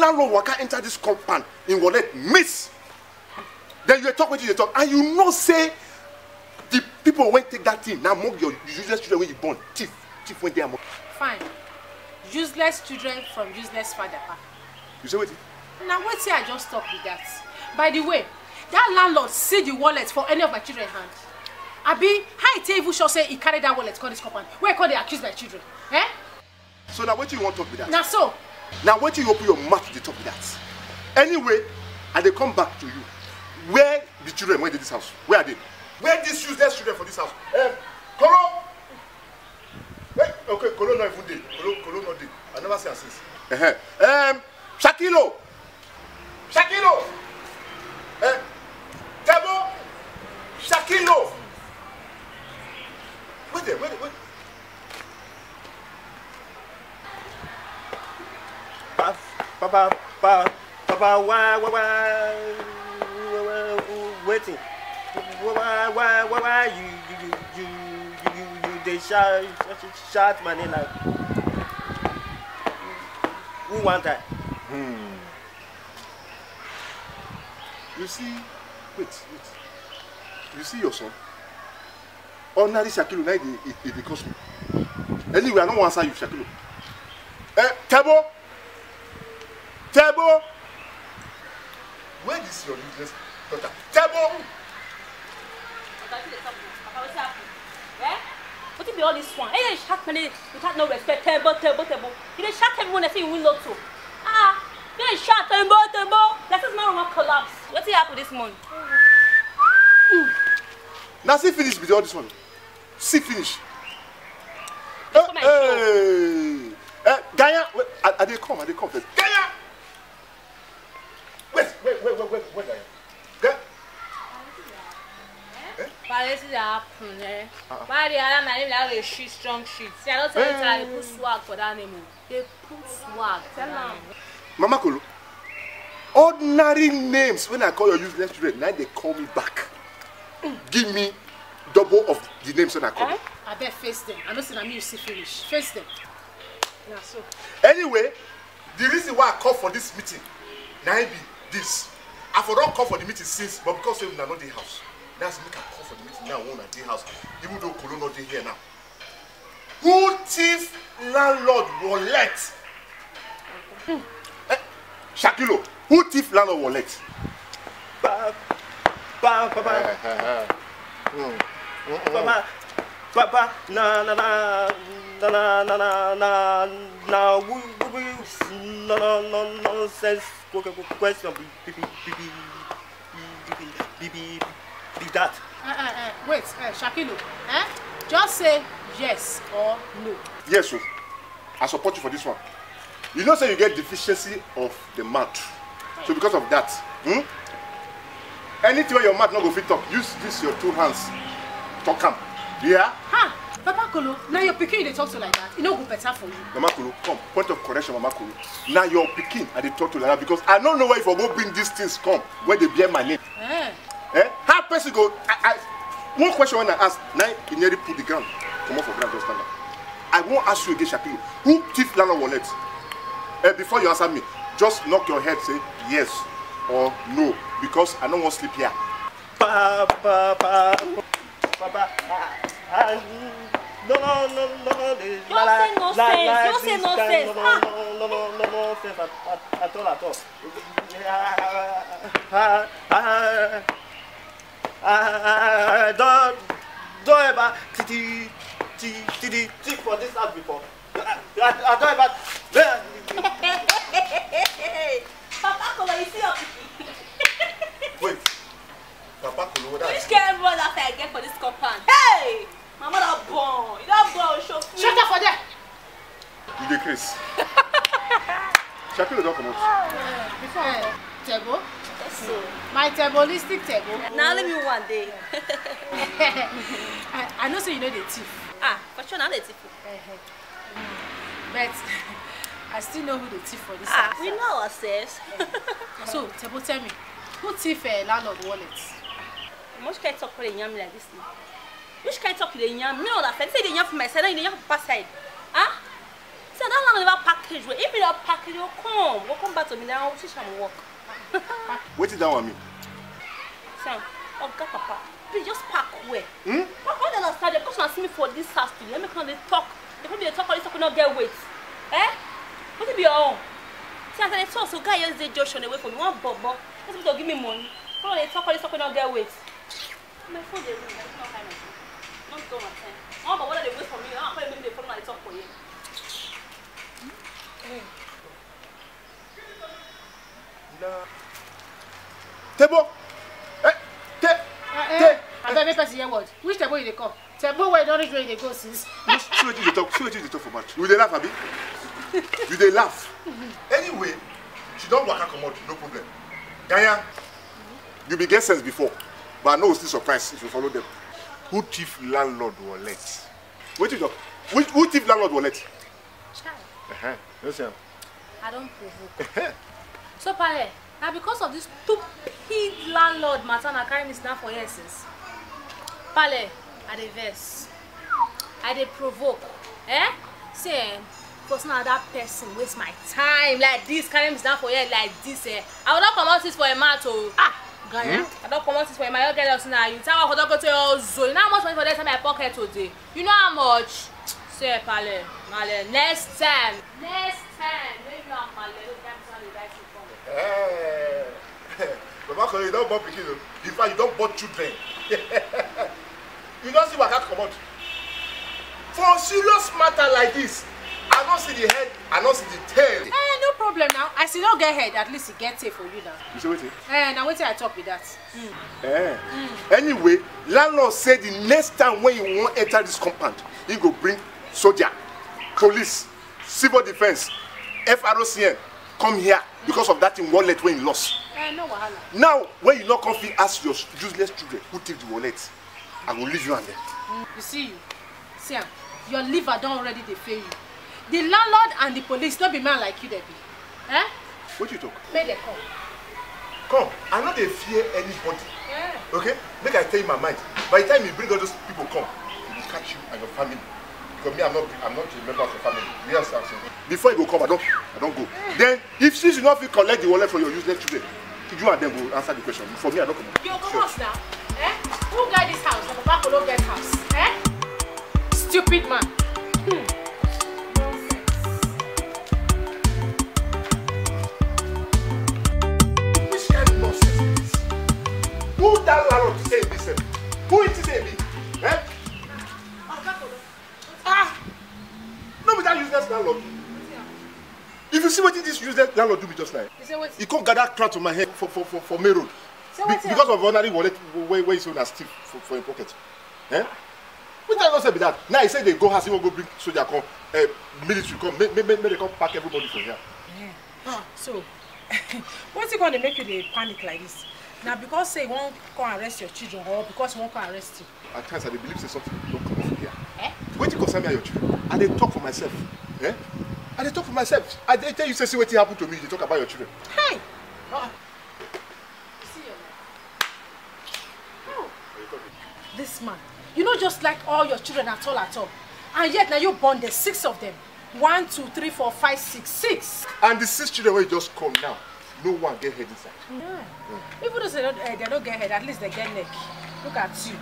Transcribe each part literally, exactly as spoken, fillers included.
Landlord waka enter this compound in wallet, miss. Then you dey talk wetin you dey talk, and you know say the people wey take that thing na among your useless children wey you born, thief, thief wey dey among. Fine. Useless children from useless father. Ah. You say wetin? Na wetin I just talk be that. By the way, that landlord see the wallet for any of my children hand? Abi, how e take even sure say e carry that wallet come this compound? Wey e come dey accuse my children? Eh? So na wetin you wan talk be that? Na so. Na wetin you open your mouth to dey talk be that? Anyway, I dey come back to you. Where the children wey dey this house? Where are they? Where these useless children for this house? Um, Kolo! Hey, okay, Kolo no even dey. Kolo, Kolo no dey. I never see am since. Uh-huh. Um, Shakilo! Shakilo! Eh, Tebo! Shakilo! Wait there, wait there, wait. Pa, pa, pa, pa, Papa, why, why, why, why, why, wetin? Why, why, why, why, why you, you, you, you, you, you dey shout, shout my name like who wan die? Hmm. You see, wait, wait. You see your son? Ordinary Shakilo, na e dey, e, e dey curse me. Anyway, I no wan answer you, Shakilo. Eh, Tebo! Tebo! Where is your useless daughter? Tebo! Oga, wetin dey talk now? Papa, wetin happen? Eh? Wetin be all this one? Hey, you dey shout my name without no respect. Tebo, Tebo, Tebo. You dey shout everyone like say you win lotto. Ah, you dey shout Tebo, Tebo. Like say my room wan collapse. Wetin happen this morning? Na see finish be the all this one. See finish. Come on, show. Hey, eh, Ganya, wait, I, I dey come, I dey come first. Ganya! Wait, wait, wait, wait, wait, wait, Ganya. Ga- Eh? But wetin dey happen, eh? Uh-uh. Why the other man like dey shit strong shit? See, I don tell you, say I dey put swag for that name o. Dey put swag for that name. Mama Kolo, ordinary names when I call your useless children, now they call me back. Give me double of the names when I call you. Eh? Abeg face them. I know say na me you see finish. Face them. Na so. Anyway, the reason why I call for this meeting, na im be this. I for don call for the meeting since, but because say una no dey house, that's make I call for the meeting now when una dey house, even though Kolo no dey here now. Who thief landlord wallet? Eh, Shakilo, who thief landlord wallet? Pa, pa, pa, pa. Eh, eh, eh. Hmm. Mm-mm. Papa, papa, na, na, na, na, who, who, who, no, no, no, nonsense. Que-, que-, que-, question be, be, be, be, be, be, be, be, be, be that. Eh, eh, eh, wait, eh, Shakilo, eh? Just say yes or no. Yes, sir. I support you for this one. You know say you get deficiency of the mouth. So because of that, hmm? Anything wey your mouth no go fit talk, use this your two hands, talk am. Yeah? Ha! Papa Kolo, na your pikin you dey talk to like that. E no go better for you. Mama Kolo, come. Point of correction, Mama Kolo. Na your pikin I dey talk to like that because I no know where you for go bring these things come wey dey bear my name. Eh. Eh? How person go? I, I, one question when I ask, now he nearly put the ground. Come off for ground, just stand up. I won't ask you again, Shakilo. Who thief landlord wallet? Eh, before you answer me, just knock your head, say yes or no, because I don't want sleep here. Pa, pa, pa, pa, pa, ah, ah, no, no, no, no, no, the, don't la, la, say la, nonsense. La, don't say this kind, nonsense. No, no, ah, no, no, no, no, no, nonsense at, at, at all, at all. Ah, ah, ah, ah, ah, don't, don't ever th-, th-, th-, th-, th-, think for this house before. I, I, I don't ever. Papa Kolo, you see your pikin? Wait. Papa Kolo, what? Which kind of brother I get for this compound? Hey! Mama don born. You don born, show free. Shut up for there. You dey craze. Shakilo don comot. Eh, Tebo? Yes, sir. My Tebolistic Tebo. Na only me one dey. I, I know say you no dey thief. Ah, for sure, na I no dey thief. Eh, eh. But I still know who dey thief for this house. Ah, we know ourselves. So, Tebo, tell me, who thief, eh, landlord wallet? Which kind talk wey dey yarn me like this now? Which kind talk you dey yarn? Me no understand. Say you dey yarn for my side, now you dey yarn for papa side. Ah? See, that I never package well. If you don't package, you come. You come back to me now. I'll teach am work. Wetin that one mean? Sam, Oga Papa, please just pack well. Hmm? Why, why don't understand them? Because when I see me for this house today, let me come dey talk. They come dey talk, all this talk no get weight. Eh? What be your own? See, as I dey talk, so guy just dey junction away from me. One bobo, just to give me money. Come dey talk, all this talk no get weight. My phone dey ring, I don't know how much. Don't go my time. One bobo dey wait for me. I can't even dey follow my talk for you. Na Tebo. Eh, te, eh, te. Abeg, make person hear word. Which Tebo you dey call? Tebo wey don reach where you dey go since. No, see wetin you dey talk. See wetin you dey talk for mouth. You dey laugh, abi? You dey laugh. Anyway, she don waka comot, no problem. Ganya, you be get sense before, but I know you still surprise if you follow them. Who thief landlord wallet? Wetin you talk? Who, who thief landlord wallet? Chai. Uh-huh. You see am? I don provoke. So, Pale, na because of this stupid landlord matter na carry me sit down for here since. Pale, I dey vex. I dey provoke. Eh? See, eh? Because na that person waste my time like this, carry me sit down for here like this, eh? I go don comot it for a mouth o. Ah, Ganya. Hmm? I don comot it for a mouth. You get lost now. You tell me I go don go to your zoo. You know how much money for that inside my pocket today? You know how much? Say, Pale, Pale, next time. Next time, make you and Pale no carry me sit down dey buy thing come. Eh, Baba Kolo, you don born pikin o. In fact, you don born children. You don see waka comot. For serious matter like this, I no see the head, I no see the tail. Eh, no problem now. As you no get head, at least you get tail for you now. You say wetin? Eh, na wetin I talk be that. Eh. Anyway, landlord say the next time when you wan enter this compound, he go bring soldier, police, civil defense, F R O C N come here because of that thing wallet wey you lost. Eh, no wahala. Now, when you no come fit ask your useless children who thief the wallet, I go leave you and them. Mm, you see you. See am, your liver don already dey fail you. The landlord and the police no be man like you dem be. Eh? Wetin you talk? Make dem come. Come, I no dey fear anybody. Eh. Okay? Make I tell you my mind. By the time you bring all those people come, they will catch you and your family. Because me, I'm not, I'm not a member of your family. You understand? So before you go come, I don, I don go. Then, if since you no fit collect the wallet from your useless children, you and them go answer the question. For me, I don comot. You comot now? Eh? Who get this house? Na Papa Kolo get house. Eh? Stupid man. Hmm. Nonsense. Which kind of nonsense be this? Who that landlord to say this? Who it is say be? Eh? Papa Kolo. Ah! No be that useless landlord. If you see wetin this useless landlord do me just now, he come gather crowd for my head for, for, for, for main road. Be, because of ordinary wallet wey, wey he say na thief for, for him pocket. Eh? Which kind of nonsense be that? Now he say they go house, he wan go bring soldier come, eh, military come, make, make, make, make they come pack everybody for here. Eh. Ah, so, wetin come dey make you dey panic like this? Na because say you wan come arrest your children or because you wan come arrest you? At times, I dey believe say something don come up here. Eh? Wetin concern me and your children? I dey talk for myself. Eh? I dey talk for myself. I dey tell you say, see wetin happen to me, you dey talk about your children. Hey! Uh-uh. You see your life. How? This man, you no just like all your children at all, at all. And yet now you born the six of them. One, two, three, four, five, six, six. And the six children wey just come now, no one get head inside. Yeah. Even though they don't, eh, they don't get head, at least they get neck. Look at you.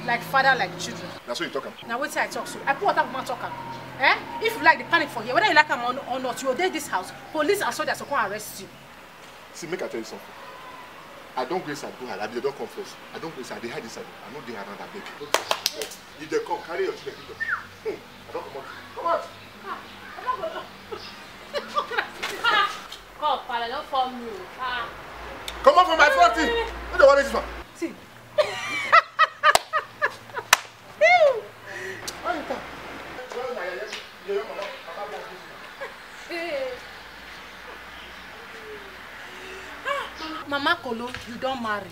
Like father, like children. Na so you talk am? Na wetin I talk so. I put water for my talk am. Eh? If you like the panic for here, whether you like am or, or not, you go dey this house. Police and soldiers go come arrest you. See, make I tell you something. I don go inside, go hide. I be don come first. I don go inside, dey hide inside. I no dey around, abeg. If they come, carry your children, give them. Hmm, I don comot. Comot! Ah, I don go. Ah, come, Pale, don't fall me o. Ah. Comot for my front, eh? No dey worry this one. See. Why you come? Mama Kolo, you don marry.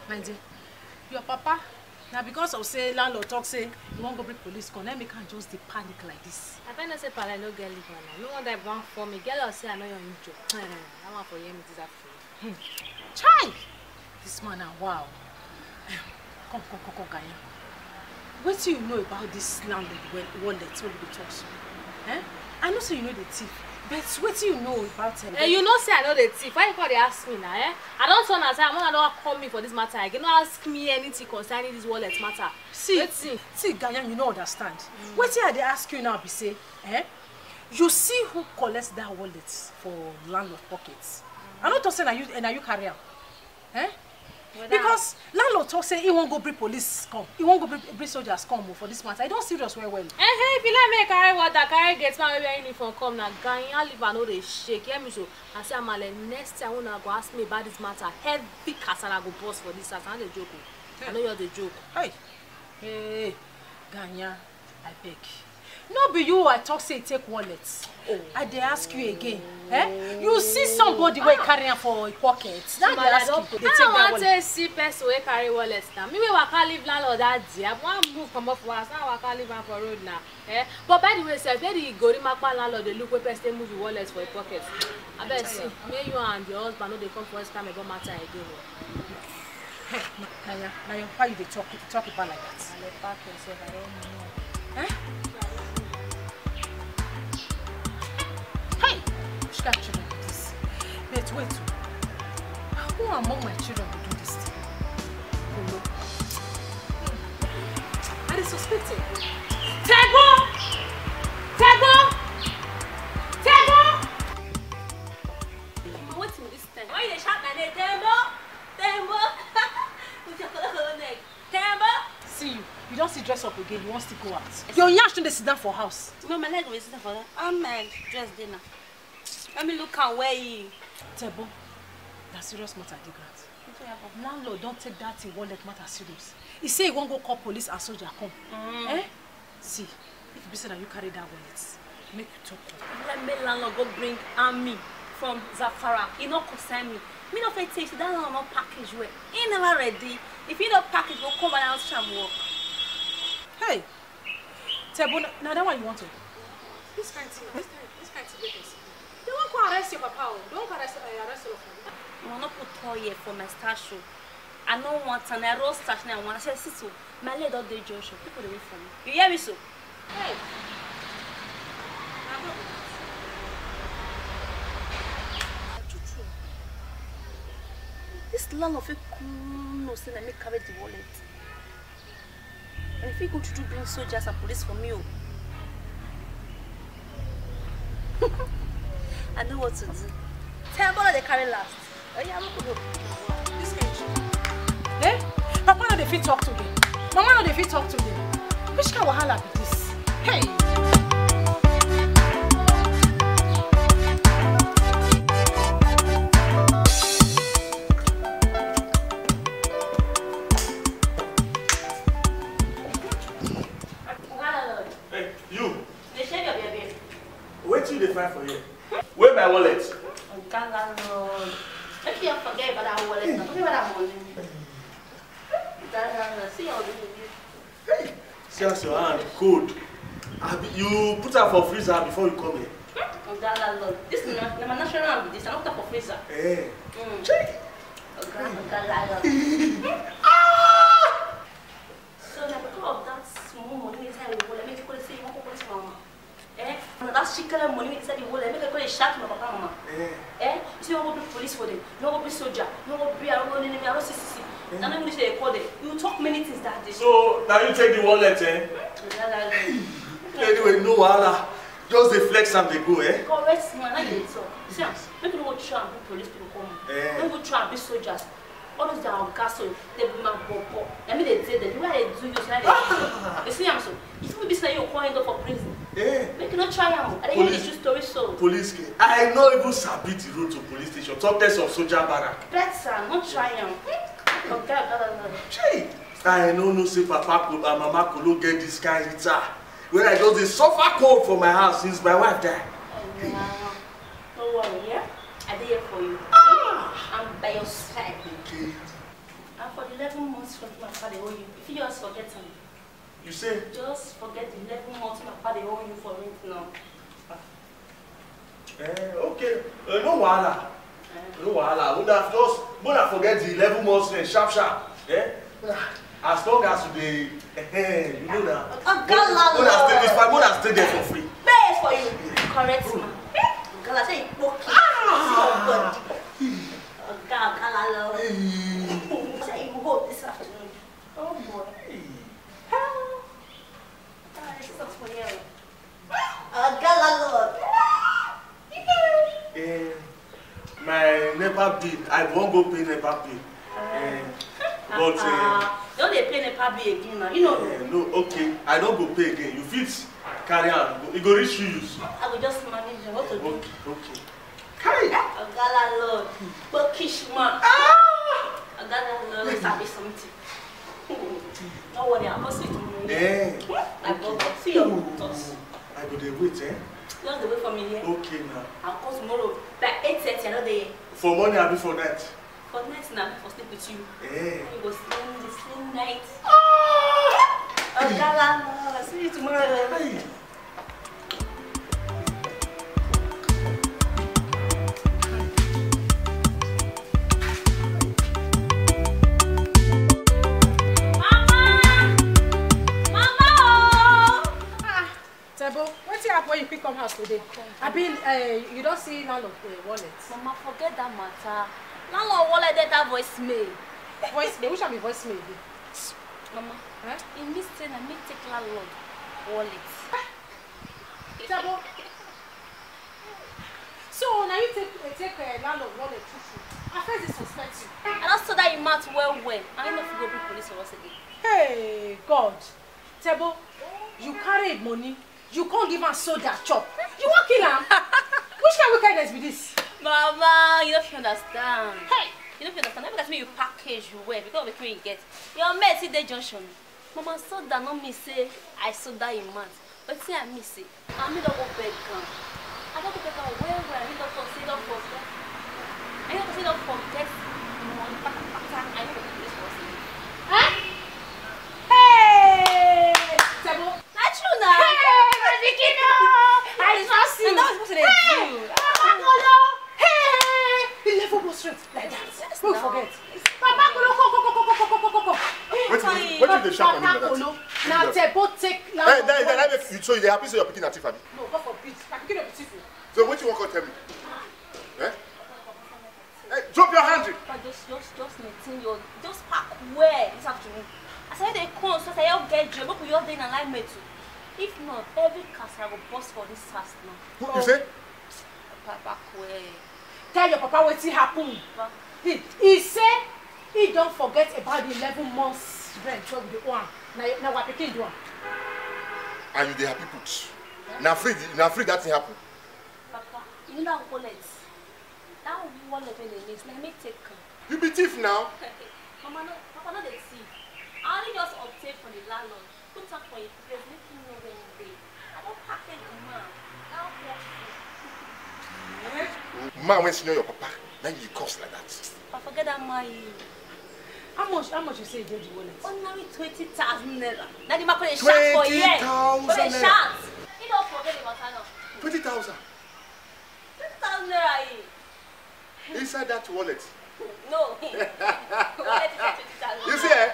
My dear, your papa, na because of say landlord talk say you wan go bring police come, na make am just dey panic like this. I find out say Pale no get liver now. No wonder I wan form me. Girl, I say I no your angel. That one for hear me this afternoon. Hmm. Chai! This man na wow. Come, come, come, come, Ganya. Wetin you know about this landlord wa-, wallet wey we dey talk so? Eh? I know say you no dey thief, but wetin you know about am? Eh, you know say I no dey thief. Why you come dey ask me now? Eh? I don tell una say una don call me for this matter again. No ask me anything concerning this wallet matter. See, Wetin? See, Ganya, you no understand. Wetin I dey ask you now be say, eh? You see who collect that wallet for landlord pocket? I no talk say na you, na you carry am. Eh? Because landlord talk say he wan go bring police come. He wan go bring, bring soldiers come o for this matter. E don serious well well. Eh, eh, if you like make I carry water, carry gate man wey wear uniform come na, Ganya liver no dey shake. Hear me so. I say, Amale, next time una go ask me about this matter, heavy kasala go burst for this house. I no dey joke o. I no just dey joke. Hey, hey, Ganya, I beg. No be you I talk say take wallet. I dey ask you again. Eh? You see somebody wey carry am for him pocket. Now dey Amale, I ask don you. put. Dey I take no that wan wallet. take see person wey carry wallet now. Me wey waka leave landlord that day, I wan move comot for house. Now I waka leave am for road now. Eh? But by the way sef, where the gorimapa landlord dey look wey person take move him wallet for him pocket? Abeg see, make you and your husband no dey come for this kind of matter again o. Hey, na, na your, na your papa you dey talk, talk about like that. I dey pack yourself, I don know. Eh? Hey! Which kind of children be this? But wait o. Who among my children go do this thing? Kolo. I dey suspect it. Tego! Tego! Tego! Mama, wetin be this thing? Why you dey shout my name? Tembo! Tembo! With your kolo kolo neck. Tembo! See you. You don still dress up again. You wan still go out. Your yansh no dey sit down for house. No, my leg go sit down for that. How my dress dey now? Let me look am well. Tebo, na serious matter dey ground. Wetin happen? Landlord don take that thing wallet matter serious. He say he wan go call police and soldier come. Eh? See, if e be say na you carry that wallet, make you talk. Let me landlord go bring army from Zafara. E no concern me. Me no fit take say that landlord no package well. He never ready. If he no package, go come and house sham work. Hey! Tebo, na, na that one you want to? This kind thing, this kind, this kind thing dey person. They wan come arrest your papa o. They wan come arrest, uh, arrest all of you. Una no put oil for my star show. I no want am. I roll star show. I wan say, see so, my leg don dey junction. People dey wait for me. You hear me so? Hey. Na God be that. True, true. This landlord fit come know say na me carry the wallet. And if he go to do bring soldiers and police for me o. I know what to do. Tell Bola dey carry last. Oh yeah, make we go. This kind of. Eh? Papa no dey fit talk today. Mama no dey fit talk today. Which kind of wahala be this? Hey! Hey, you! Dey shave your beard. Wetin you dey find for here? Where my wallet? Oga landlord. Make you forget about that wallet. Forget about that money. Oga landlord, see your money. Hey! See as your hand cold. Abi you put am for freezer before you come here? Oga landlord, this na, na my natural hand be this. I no put am for freezer. Eh. Mm. Chai! Oga, Oga landlord. Ah! So na because of that small money inside your wallet, make you go say you wan go collect from mama. Eh? Na that shikele money wey inside your wallet, make you go dey shout my papa mama. Eh? Eh? You say you wan go be police for them, you wan go be soldier, you wan go be, I no know, I no see, see, see. Eh? Na no English dey call them. You talk many things that day. So na you take the wallet, eh? Anyway, no wahala. Just dey flex am dey go, eh? Correct man, na you dey talk. See am, make you no go try and be police people come. Eh. Make you go try and be soldiers. All those their oga so, they be my bobo. Na me dey tell them, the way I dey do you, so I dey do you. You see am so? If you be say you come end up for prison, eh, make you no try am o. I dey hear the true story so. Police ke? I no even sabi the road to police station. Talk less of soldier barrack. Better no try am. Oga, oga, oga. Shey, I no know say papa Ko-, uh, mama Kolo get this kind Rita. When I just dey suffer cold for my house since my wife die. Oga, no worry, yeah? I dey here for you. Ah! I'm by your side. Okay. And for the eleven months rent my papa dey owe you, if you just forget am. You say? Just forget the eleven months my papa dey owe you for rent now. Eh, okay. Eh, no wahala. Eh. No wahala. Una just, una forget the eleven months rent sharp sharp. Eh? Ah. As long as you dey, eh, you know na. Oga landlord. Una stay, if I wanna stay there for free. Pay for you. Correct man. Oga landlord, say you poke. See your body. Oga, oga landlord. Say you go this afternoon. Oh boy. Hey. Ah, this is for you. Oga landlord. Eh, my NEPA bill, I wan go pay NEPA bill. Eh, but, eh, ah, you no dey pay NEPA bill again now. You know. Eh, no, okay, I no go pay again. You fit carry am go. E go reach you use. I go just manage am. What to do? Okay, okay. Kai! Oga landlord, bookish man. Ah! Oga landlord, no sabi something. No worry, I'll see you tomorrow. Eh. Hmm? I go, go. See your thoughts. I go dey wait, eh? Just dey wait for me here. Okay now. I'll come tomorrow by eight thirty, I no dey here. For morning abi for night? For night na, for sleep with you. Eh. You go sleep the same night. Ah! Oga landlord, see you tomorrow. Hey. Mama! Mama o! Ah, Tebo, wetin happen when you quick come house today? Abi, eh, you don see landlord, eh, wallet? Mama, forget that matter. Landlord wallet dey that voicemail. Voicemail? Which one be voicemail again? Mama, eh? E mean say na me take landlord wallet. Tebo. So na you take, eh, take, eh, landlord wallet true true. I first dey suspect you. I don soda him mouth well well. I no fit go bring police for us again. Hey God, Tebo, you carry him money, you come give am soda chop. You wan kill am? Which kind wickedness be this? Mama, you no fit understand. Hey! You no fit understand. No be that me you package you well because of the way you get. Your mate still dey junction. Mama, soda no mean say I soda him mouth. Wetin I mean say, I mean don go beg am. I don go beg am well well. I mean don talk say don forget. I mean don talk say don forget the money patapata. I no go do this for us again. Eh? Hey! Tebo. Na true na. Hey, my pikin o. I trust you. Na that was supposed to dey do. Hey! Papa Kolo. Hey! Eleven months straight like that. Yes, no. Forget. Papa Kolo, come, come, come. Wetin dey, wetin dey shock me like that? Papa Kolo, na Tebo take. Hey, that, that, that make you, so you dey happy say your pikin na thief, abi? No, God forbid. My pikin no be thief o. So wetin you wan come tell me? Eh? Hey, drop your hand. Papa, just, just, just maintain your, just pack well this afternoon. As I dey come, so as I all get joy, make we all dey in alignment o. If not, every kasala go burst for this house now. Who you say? Papa Kwe. Tell your papa wetin happen. He, he say he don forget about the eleven months rent wey we dey owe am. Na, na our pikin do am. And you dey happy put. Na free, na free that thing happen. Papa, you know that wallet? That wallet wey dey miss, na me take am. You be thief now. Mama, no, Papa no dey thief. I only just obtain from the landlord. Put am for him place, make him know where him dey. I don package the man. That poor fool. Man wey senior your papa, na you curse like that. Papa, forget that man. How much, how much you say you get the wallet? Only twenty thousand naira. Na the man come dey shout for here. Twenty thousand naira. Come dey shout. He don forget the matter now. Twenty thousand? Twenty thousand naira, eh. Inside that wallet? No. Wallet is twenty thousand. You see, eh,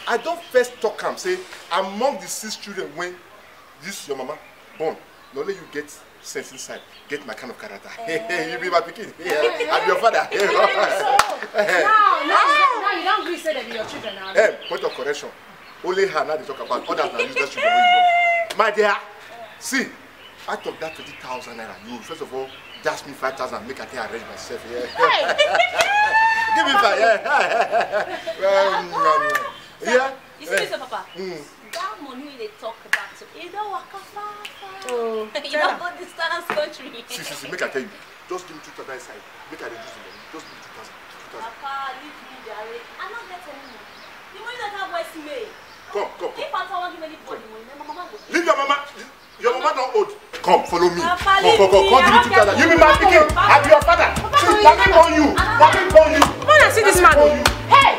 I don first talk am say among the six children wey this your mama born, na only you get sense inside, get my kind of character. Eh. You be my pikin. Yeah. I'm your father. So, now, now, now you don gree say dem be your children now. Eh, point of correction. Only her now dey talk about, others na useless children wey you born. My dear, see, out of that twenty thousand naira, you first of all dash me five thousand, make I take arrange myself here. Hey! Give me five, yeah. Um, um, yeah. You see, eh, Mister Papa? Mm. That money wey you dey talk about, e don waka far, far. Oh, you don go distance country. See, see, see, make I tell you. Just give me two thousand inside. Make I reduce the money. Just give me two thousand. Two thousand. Papa, leave me, jare. I no get any money. The money don have voice mail. Come, come, come. If I wan give anybody money, then my mama go. Leave your mama. Your mama don old. Come, follow me. Papa, come, come, come, come, give me two thousand. You be my pikin. I be your father. See, na me born you. Na me born you. Come on, see this man. Hey!